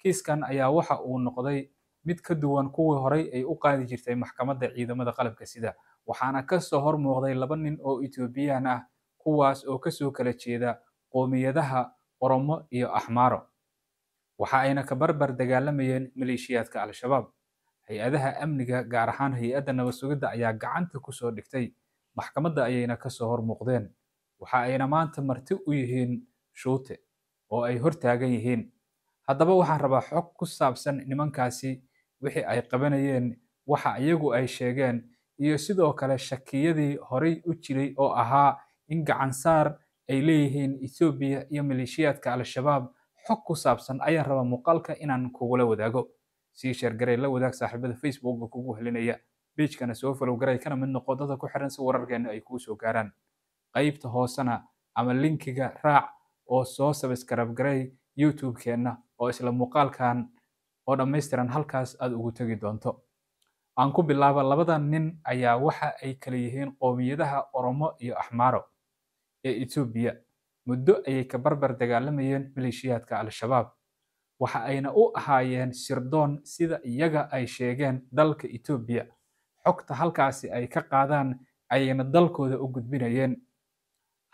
Kiiskan ayaa waxa uu noqday mid ka duwan kuwii horay ay u qaadi jirtay maxkamadda ciidamada qalabka sida, waxaana kasoo hor muuqday laba nin oo Etoobiyaan ah, kuwaas oo kasoo kala jeeda qoomiyadaha Oromo iyo Axmaaro. Waxa ayna ka barbar dagaalamayeen maleeshiyaadka Al-Shabaab. Hay-adaha amniga, gaar ahaan hay-adda nabad sugidda, ayaa gacanta kusoo dhigtay, maxkamadda ayayna kasoo hor muuqdeen. Waxa ayna maanta marti u yihiin Shuute oo ay hortaagan yihiin. Haddaba waxaan rabaa xog ku saabsan nimankaasi, wixii ay qabanayeen, waxa iyagu ay sheegeen, iyo sidoo kale shakiyadii horay u jiray oo ahaa in gacansaar ay leeyihiin Etoobiya iyo maleeshiyaadka Al-Shabaab. Xog ku saabsan ayaan rabaa muuqaalka inaan kugula wadaago. Sii share garay, la wadaag saaxiibada Facebooka kugu helinaya, page-kana soo follow garay, kana mid noqo dadka ku xiran si wararkeena ay kuu soo gaaraan. Qaybta hoosena ama linkiga raac oo soo subscribe garay YouTube-keenna, oo isla muuqaalkan oo dhammaystiran halkaas aad ugu tegi doonto. Aan ku bilaaba, labada nin ayaa waxa ay kala yihiin qoomiyadaha Oromo iyo Axmaaro ee Etoobiya. Muddo ayay ka barbar dagaalamayeen maleeshiyaadka Al-Shabaab, waxa ayna u ahaayeen sirdoon, sida iyaga ay sheegeen, dalka Etoobiya. Xogta halkaasi ay ka qaadaan ayayna dalkooda u gudbinayeen.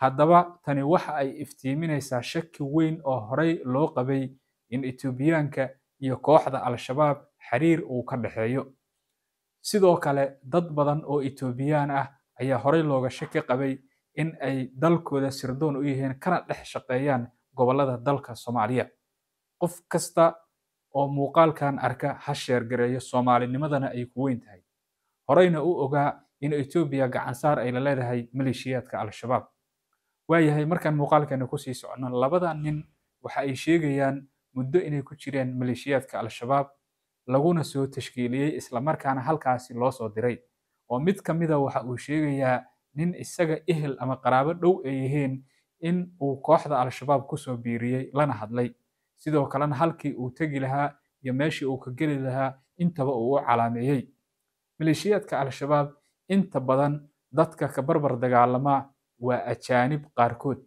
Haddaba tani waxa ay iftiiminaysaa shaki weyn oo horey loo qabay in Etoobiyaanka iyo kooxda Al-Shabaab xiriir uu ka dhexeeyo. Sidoo kale dad badan oo Etoobiyaan ah ayaa horey looga shaki qabay in ay dalkooda sirdoon u yihiin, kana dhex shaqeeyaan gobollada dalka Soomaaliya. Qof kasta oo muuqaalkan arka ha share gareeyo, Soomaalinimadana ay ku weyn tahay, horeyna u ogaa in Etoobiya gacansaar ay la leedahay maleeshiyaadka Al-Shabaab. Waayahay, markaan muuqaalkeena kusii socono, labada nin waxa ay sheegayaan muddo inay ku jireen maleeshiyaadka Al-Shabaab, laguna soo tashkiiliyey, islamarkaana halkaasi loo soo diray. Oo mid ka mida waxa uu sheegayaa nin isaga ehel ama qaraabo dhow ay yihiin in uu kooxda Al-Shabaab kusoo biiriyey, lana hadlay, sidoo kalena halkii uu tegi lahaa iyo meeshii uu ka geli lahaa intaba uu u calaameeyey. Maleeshiyaadka Al-Shabaab inta badan dadka ka barbar dagaalama waa ajaanib, qaarkood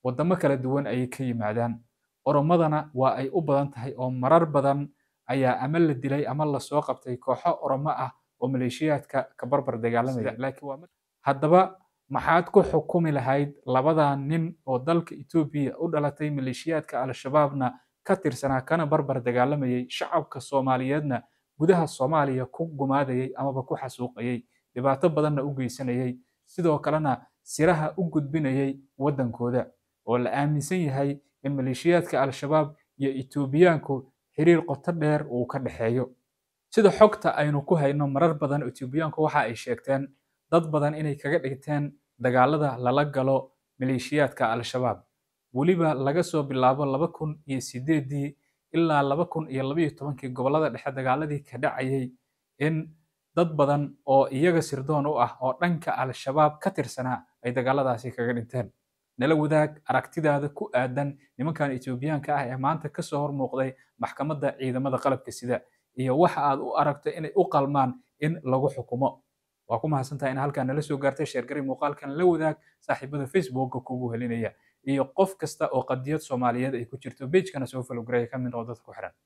waddamo kala duwan ayay ka yimaadaan. Oromadana waa ay u badan tahay, oo marar badan ayaa ama la dilay ama lasoo qabtay kooxo Oromo ah oo maleeshiyaadka ka barbar dagaalamaya. Laakiin haddaba maxaad ku xukumi lahayd labadan nin oo dalka Etoobiya u dhalatay, maleeshiyaadka Al-Shabaabna ka tirsanaa, kana barbar dagaalamayay, shacabka Soomaaliyeedna gudaha Soomaaliya ku gumaadayay amaba ku xasuuqayay, dhibaato badanna u geysanayay, sidoo kalena siraha u gudbinayay waddankooda, oo la aaminsan yahay in maleeshiyaadka Al-Shabaab iyo Etoobiyaanku xiriir qoto dheer uu ka dhexeeyo? Sida xogta aynu ku hayno, marar badan Etoobiyaanku waxa ay sheegteen dad badan inay kaga dhigteen dagaalada lala galo maleeshiyaadka Al-Shabaab, weliba laga soo bilaabo 2008-dii ilaa 2012-kii gobollada dhexe dagaaladii ka dhacayay, in dad badan oo iyaga sirdoon u ah oo dhanka Al-Shabaab ka tirsanaa ay dagaaladaasi kaga dhinteen. Nala wadaag aragtidaada ku aadan nimankan Etoobiyaanka ah ee maanta kasoo hor muuqday maxkamadda ciidamada qalabka sida, iyo waxa aad u aragto inay u qalmaan in lagu xukumo. Waa ku mahadsantahay in halkan nala soo gaartay. Share garay muuqaalkan, la wadaag saaxiibada Facebooka kugu helinaya iyo qof kasta oo qadiyad Soomaaliyeed ay ku jirto. Page-kana soo follow garay, ka mid noqo dadka ku xiran.